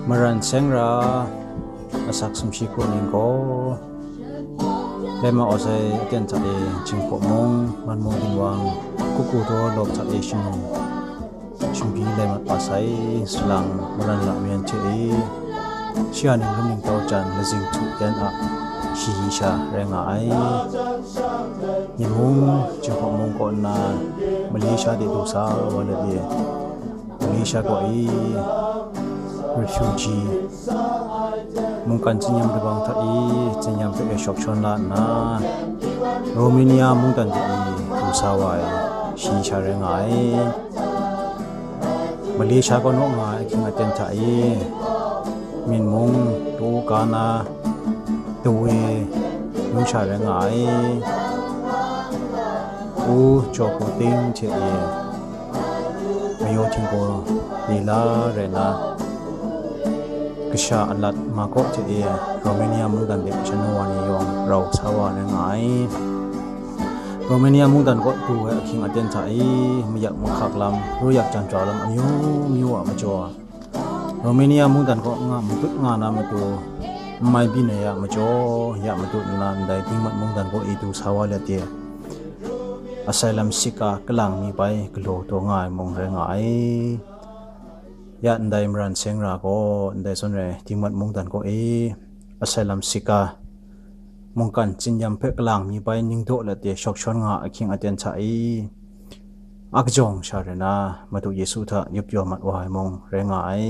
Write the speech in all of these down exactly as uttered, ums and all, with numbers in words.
Maran seng ra, asak sumshi hku ning gaw, Lema Awsai aten hta e Jinghpaw mung, Manmawng ginwang, Kuku daw lawp hta e shanung, shingbi lai mat wa sai, salang maran lamyan hte e, shi a ning lam ning tau jan lazing htu yan a shayi sha rai nga ai. Myen mung, Jinghpaw mung kaw nna, Malaysia de du sa wa let e, Malaysia kaw e, refugee, mungkan tsinyam dabang hta e, tsinyam hpe e shawk shawn la nna, Romania mungdan de e du sa wa ai, shayi sha rai nga ai. Malaysia kaw naw nga ai ahkying aten hta e, Myen mung, Pu Kana, Dawe, Nungsha rai nga ai. Pu Jaw Pu Ting hte e, mayaw htinggaw lila rai na, kasha alat ma kaw hte e, Romania mungdan de shanu wa ni yawng rau sa wa rai nga ai. Romania mungdan kaw du ai ahkying aten hta e, mayak mahkak lam, ruyak janhkra lam amyu myu a majaw, Romania mungdan kaw nga matut nga na matu, n mai byin ai a majaw, ya matut nna ndai dingmat mungdan kaw e du sa wa let e, asylum seeker kalang mi bai galaw taw nga ai mung rai nga ai. Ya ndai maran seng ra gaw, ndai zawn rai dingmat mungdan kaw e, asylum seeker, mungkan tsinyam hpe kalang mi bai ning daw let e shawk shawn nga ahkying aten hta e, a kajawng sha rai na, Madu Yesu hta yup yaw mat wa ai mung rai nga ai.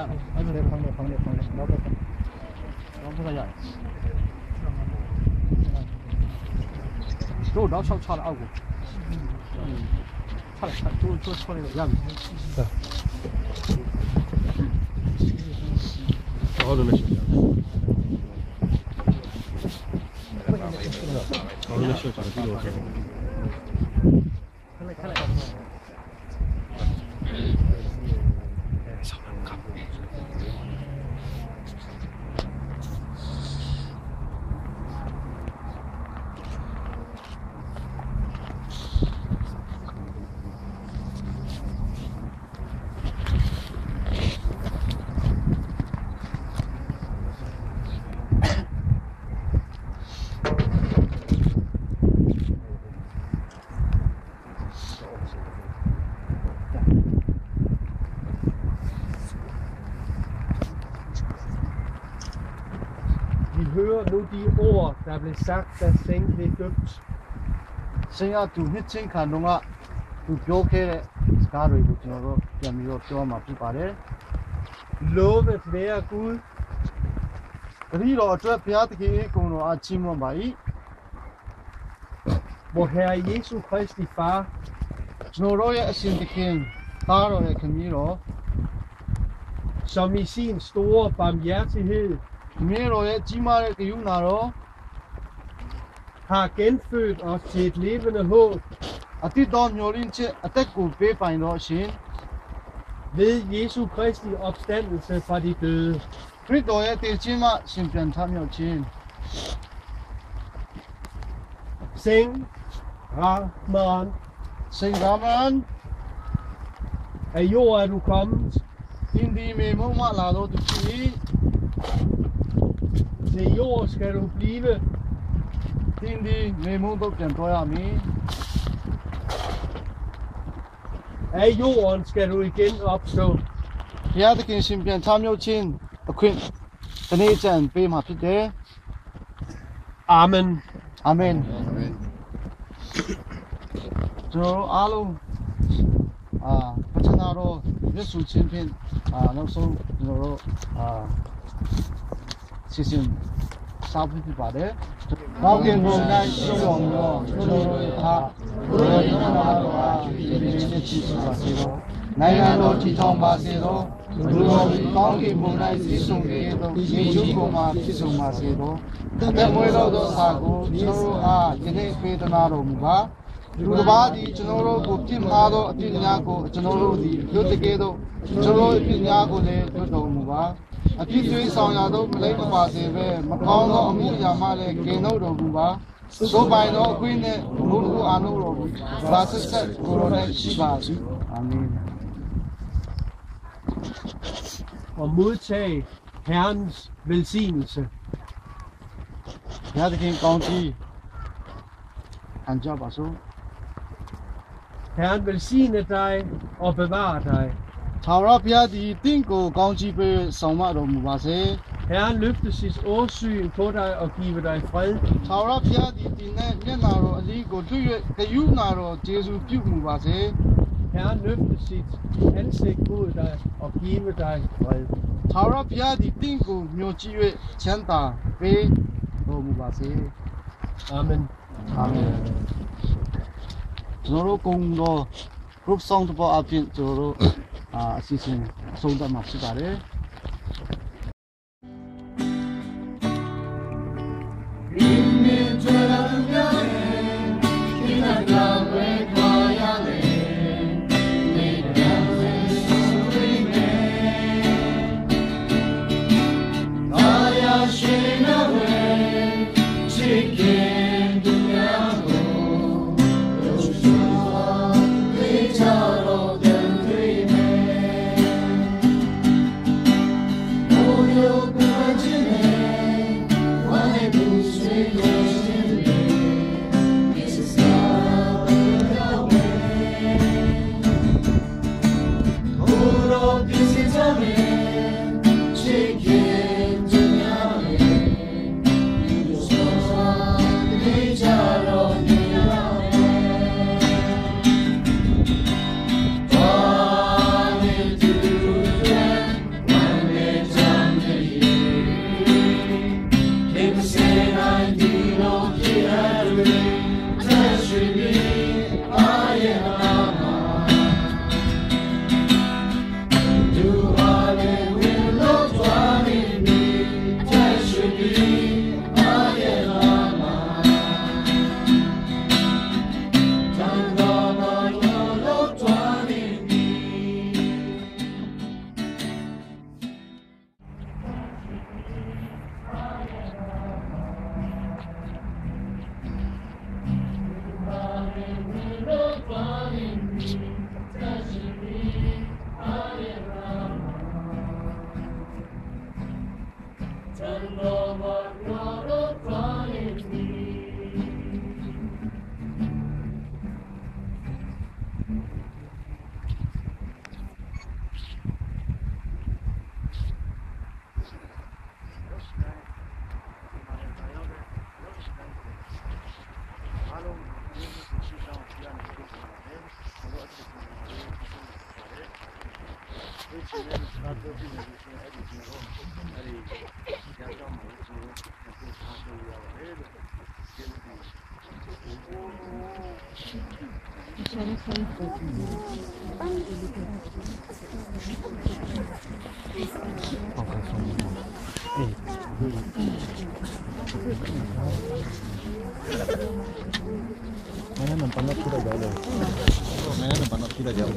放那，放那，放那，放那，然后再放。然后放到这儿。肉，然后烧，烧了二锅。嗯，差点，差点，多，多出来点样子。好的，没事。好的，没事，这个我先。 Vi hører nu de ord, der blev sagt, da Seng blev døbt. Seng a du hnit chyinghkan nung a du pyaw hkye ai saga roi du jang rawt, yan mi rawt pyaw ma pyi pa le. Lovet være Gud. Gari raw atrat Bhya Dake e gungnaw a chim rawt ma i. Vor Herre Jesu Kristi Far, Jang rawt e a sin dahkyen, ta rawt e hkyen mi raw, som i sin store barmhjertighed, hkyen mi raw e chyi ma re kayu na raw, har genfødt os til et levende håb, a tit dawn myaw rin hte a tet ku pe pai raw shin. Ved Jesu Kristi opstandelse fra de døde. Hkrit daw e techin ma shingpyan hta myaw chin. Seng Rahman. Seng Rahman. Af jord er du kommet. Tindi me mung ma la lo du hti i. Til jord skal du blive. Tindi me mung dok pyan taw ya mi. Af jorden skal du igen opstå. Bhya Dake shingpyan hta myaw chin, ahkun, kane chan pe ma hpit de. Amen. Amen. Amen. Jang rawt a long, a, Pahtana raw, Yesu chin hpin, a, langsung, jang rawt, a, sisin sa hpyi hpyi pa de. Nau ginhmung nai shing rawng law, hkru hta, hkru hta na law, a, hkru hta na law, nai na law, hti htawng ba se law, hkru hta na law, nau ginhmung nai si sung de law, mi ju hkung ma hpyi sung ma se law, adat moi law daw sa gaw, hkru hta, yin hpe hpe tana raw mu ga. Hkru kaba di, hkru hta hkru hpyi hkra law, hpyi nya gaw, hkru hta di, hkru hta ke law, hkru hta hpyi nya gaw le, hkru daw mu ga. Ahpyi tui sawng ya dau, malai kaba hte bai, makau naw amu ya ma le, kei nau daw mu ga. Saw bai naw akwin e, ngu ngu a nau daw mu ga. Ba sat sat, galaw nai shi ba su. Amen. Og modtag Herrens velsignelse. Bhya Dake kaung chyi, an ja ba su. Herren velsigne dig og bevare dig. Hta wara Bhya di ting gaw kaung chyi hpe sawng ma daw mu ba se. Herren løfte sit åsyn på dig og give dig fred. Hta wara Bhya di ting e myen na raw ali gaw lu i, kayu na raw chyeju pyu mu ba se. Herren løfte sit ansigt mod dig og give dig fred. Hta wara Bhya di ting gaw myaw chyi i, hpyen ta pe daw mu ba se. Amen. Amen. Jang rawt kung gaw, group song daw a hpyin jang rawt, a, a sisin song dat ma shi ga le. Mana nampak nak kita jalan. Mana nampak nak kita jalan.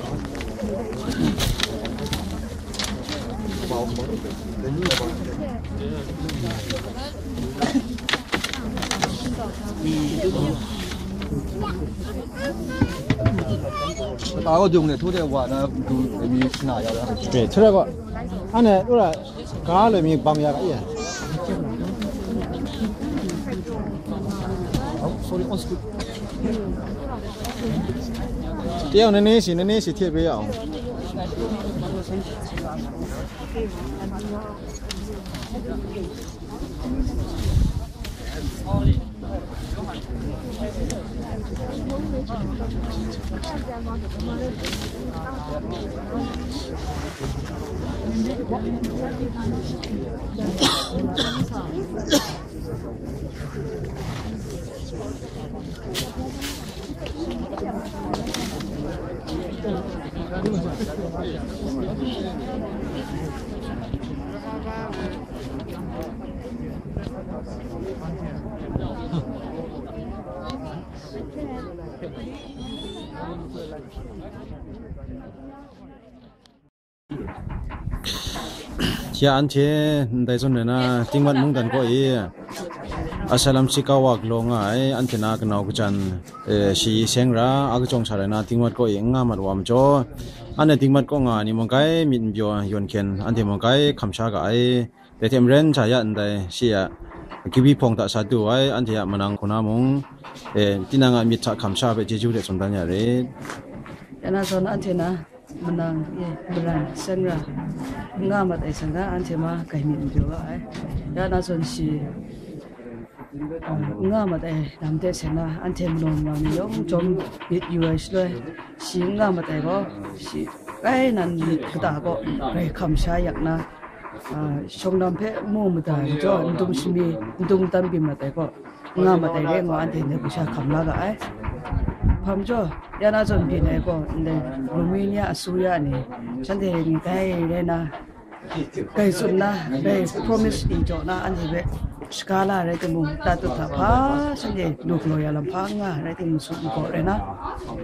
Tau dung ne, tu de wa na, du, mi sna ya la. Oke, chere ko. Ane, ura, ka le mi bang ya ka iya. Oh, sorry, on screen. Tiang na ne si, na ne si thiet pe ya. Ya, anhte ndai zawn rai na, Tingwat mungdan kaw i, asalam shika wa galaw nga ai, anhte na kanau kajan, eh, shi seng ra, a kachyawng sha rai na, Tingwat kaw i n nga mat wa majaw, anhte Tingwat kaw nga ai ni mung kai, myit n pyaw yawn hkyen, anhte mung kai, hkam sha ga ai. Dai hte maren sha ya ndai, shi a, kabi hpawng hta sa du ai, anhte a manang hku na mung, eh, tinang a myit hta hkam sha hpe chyeju de tsun dan ya rit. Ya na zawn anhte na, manang e, maran, seng ra, n nga mat ai seng ra, anhte ma kai myit n pyaw ga ai. Ya na zawn shi, a, n nga mat ai lam de seng na, anhte manaw mara ni yawng chyawm myit yu ai shaloi, shi n nga mat ai gaw, shi kai nan myit kata gaw grai hkam sha yak na, a, shawng lam hpe mu mada ai majaw, n dum shami, n dum tam byin mat ai gaw, nga mat ai re ngu anhte ndai hku sha hkam la ga ai. Hpa majaw, ya na zawn byin ai gaw, ndai Romania asuya ni, shanhte ni dai rai na, grai tsun na, grai promise ni jaw na, anhte hpe shaka la rai timung, tatut hta hpa shanhte lu galaw ya lam hpa n nga rai timung, sut n gaw rai na,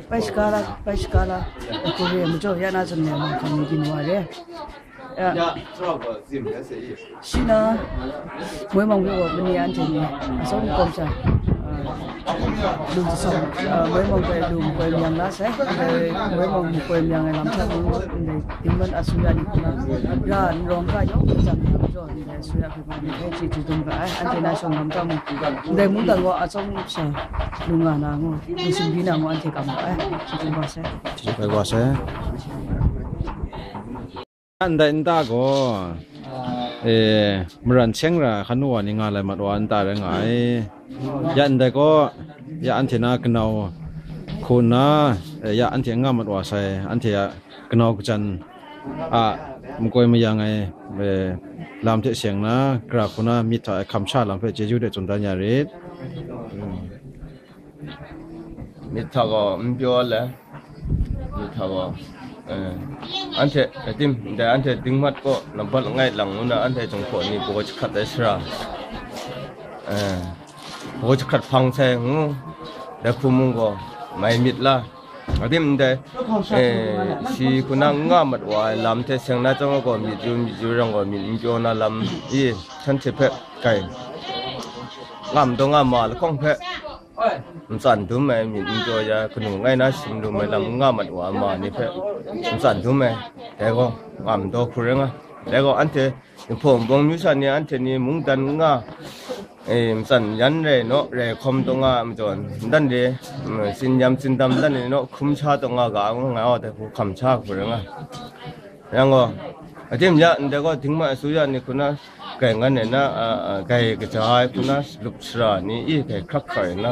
bai shaka la, bai shaka la, hku re majaw, ya na zawn ni, ma hkam ni byin wa re. Ya. Shi na, moi mang hpe gaw mani anhte ni, atsawm kawng sha, a, lu tsawm, a, moi mang hpe lu makoi myang la sai, ndai moi mang makoi myang ai lam hta mung, ndai dingman asuya ni hku na, ra n rawng ga yawng hkra jang ya majaw, ndai asuya hpe gaw mani hpe chyeju dum ga ai, anhte na shawng lam hta mung, ndai mungdan gaw atsawm sha lu nga na ngu, lu sumri na ngu anhte kam ga ai, chyeju wa sai. Chyeju wa sai. Ndai nta gaw, e, maran seng ra hkan wa ni nga lai mat wa nta rai nga ai. Ya ndai gaw, ya anhte na kanau hku nna, e, ya anhte n nga mat wa sai, anhte a kanau kajan a makoi mayang ai, e, lam hte seng na, gara hku na myit hta e hkam sha lam hpe chyeju de tsun dan ya rit. Myit hta gaw n pyaw le, myit hta gaw, eh, anhte, atim, ndai anhte dingmat kaw nambat langai lang ngu na anhte jinghpaw ni baw jahkrat ai sara, eh, baw jahkrat hpang sai ngu, dai hku mung gaw mai myit la, atim ndai, eh, shi hku na n nga mat wa ai lam hte seng na chyawm gaw myit yu, myit yu rang gaw myit n pyaw na lam i, shanhte hpe kai, ngam daw nga ma lahkawng hpe, ntsan dum ai myit n pyaw ya, kanu ngai na shim dum ai lam n nga mat wa ma ni hpe ntsan dum ai, dai gaw ngam daw hku rai nga. Dai gaw anhte Jinghpaw Wunpawng myu sha ni anhte ni mungdan n nga, e, ntsan yan rai naw, rai hkawm taw nga ai majaw, ndan re, mm, tsin yam tsin dam ndan re naw, hkum sha taw nga ga, nga nga wa dai hku hkam sha hku rai nga. Yang gaw, Atim ya, ndai gaw dingmat asuya ni hku na, gai ngan ai na, a, a, gai kaja ai hku na, lup sara ni, i gai hkrak hkrak ai na,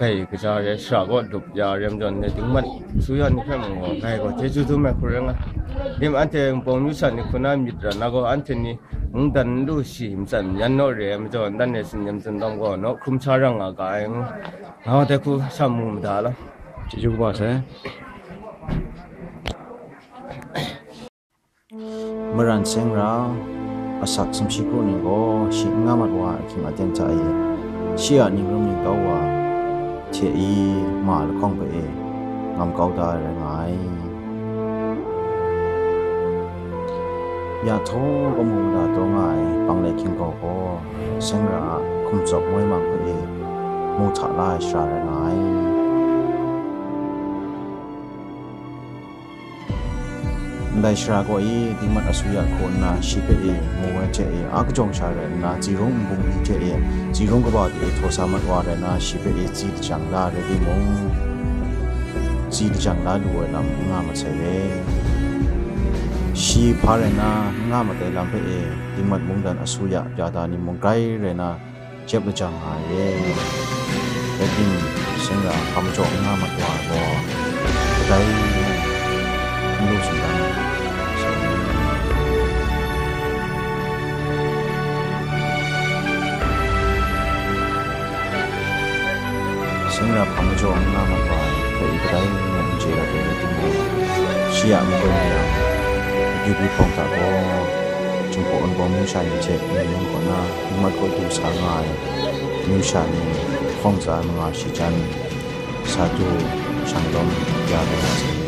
gai kaja ai sara gaw lup ya ai ram jaw, ndai dingmat asuya ni hpe mung gaw, gai gaw chyeju dum ai hku rai nga. Dim anhte Wunpawng amyu sha ni hku na myit ra na gaw, anhte ni mungdan n lu shi, matsan yan naw re ai majaw, ndan e tsin nem tsin dawm gaw, naw hkrum sha rang nga ga ai ngu, nga dai hku sha mu mada lam. Chyeju kaba sai. Maran seng ra, asak sumshi hku ning gaw shi n nga mat wa ai ahkying aten hta e, shi a ningrum ningtau wa hte i ma lahkawng hpe e ngam kau da ai rai nga ai. Ya htaw gamu mada taw nga ai bang lai hkying gaw gaw, seng ra a hkum tsawp moi mang hpe e mu hta la ai shara rai nga ai. Ndai shara gaw i, dingmat asuya hku nna shi hpe e mu ai hte e, a kajawng sha rai nna, tsi rung nbung ni hte e, tsi rung kaba de e htaw sa mat wa rai nna, shi hpe e tsi lajang la rai timung, tsi lajang la lu ai lam n nga masai re. Shi hpa rai nna n nga mat ai lam hpe e, dingmat mungdan asuya pya da ni mung grai rai nna, jep lajang nga ai e. Rai tim, seng ra hkam jaw n nga mat wa ai gaw, kadai n lu tsun dan ai. Seng ra hkam jaw n nga mat wa ai hpe i kadai n chye dat ai rai timung, shi a makoi mi yang, akyu byi hpawng hta gaw, Jinghpaw Wunpawng amyu sha ni hte Myen mung kaw na, dingmat kaw du sa nga ai amyu sha ni hpawng tsa ai manga shi jan, sa du, shang dawm ya rai nga sai.